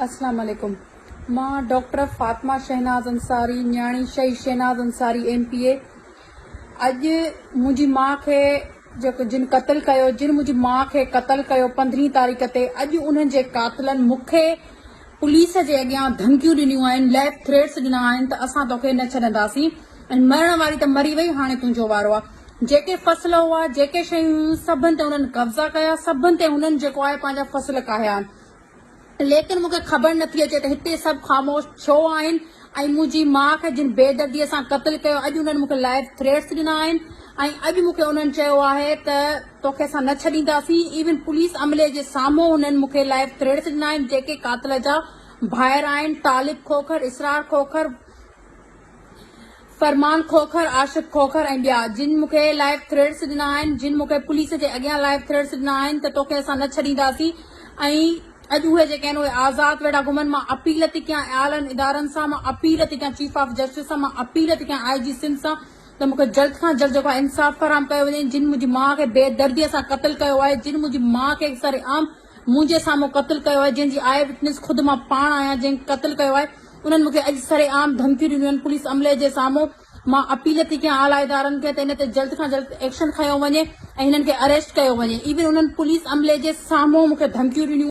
اسلام عليڪم مان ڊاڪٽر فاطمه شهناز انصاري نياڻي شهيد شهناز انصاري ايم پي اي اڄ منهنجي ماء کي جيڪو جن قتل ڪيو جن منهنجي ماء کي قتل ڪيو پندرهين تاريخ تي اڄ انهن جي قاتلن مون کي پوليس جي اڳيان ڌمڪيون ڏنيون آهن لائف ٿريٽس ڏنا آهن ته اسان توکي نه ڇڏنداسين ۽ مرڻ واري ته مري وئي هاڻي تنهنجو وارو آهي جيڪي فصل هئا جيڪي شيون هيون سڀن تي انهن قبضا ڪيا سڀن تي هنن جيڪو آهي پنهنجا فصل ڪاهيا آهن ليڪن مون کي خبر نٿي اچي ته هتي سڀ خاموش ڇو آهن ۽ منهنجي ماء کي جن بيدرديء سان قتل ڪيو اڄ انهن مون کي لائيو ٿريٽس ڏنا آهن ۽ اڄ مون کي انهن چيو آهي ته توکي اسان نه ڇڏينداسين ايون پوليس عملي جي سامهون انهن مون کي لائيو ٿريٽس ڏنا آهن جيڪي قاتل جا ڀائر آهن طالب کوکر، اسرار کوکر، فرمان کوکر، عاشق کوکر ۽ ٻيا، جن مون کي لائيو ٿريٽس ڏنا آهن، جن مون کي پوليس جي اڳيان لائيو ٿريٽس ڏنا آهن ته توکي اسان نه ڇڏينداسين ۽ اڄ اهي جيڪي آهن اهي آزاد ويٺا گهمن، مان اپيل ٿي ڪيان اعلن ادارن سان، مان اپيل ٿي ڪيان چيف آف جسٽس سان، مان اپيل ٿي ڪيان آء جي سنڌ سان ته مون کي جلد کان جلد جيڪو آهي انصاف فراهم ڪيو وڃي، جن منهنجي ماء کي بي دردي سان قتل ڪيو آهي، جن منهنجي ماء کي سر عام منهنجي سامهون قتل ڪيو آهي، جنهن جي آء وٽنس خود مان پاڻ آهيان، جنهن قتل ڪيو آهي، انهن مون کي اڄ سرعام ڌمڪيون ڏنيون آهن، پوليس عملي جي سامهون مان اپيل ٿي ڪيان اعليٰ ادارن کي ته ان تي جلد کان جلد ايڪشن کنيو وڃي ۽ هنن کي اريسٽ ڪيو وڃي، ايون انهن پوليس عملي جي سامهون مون کي ڌمڪيون ڏنيون.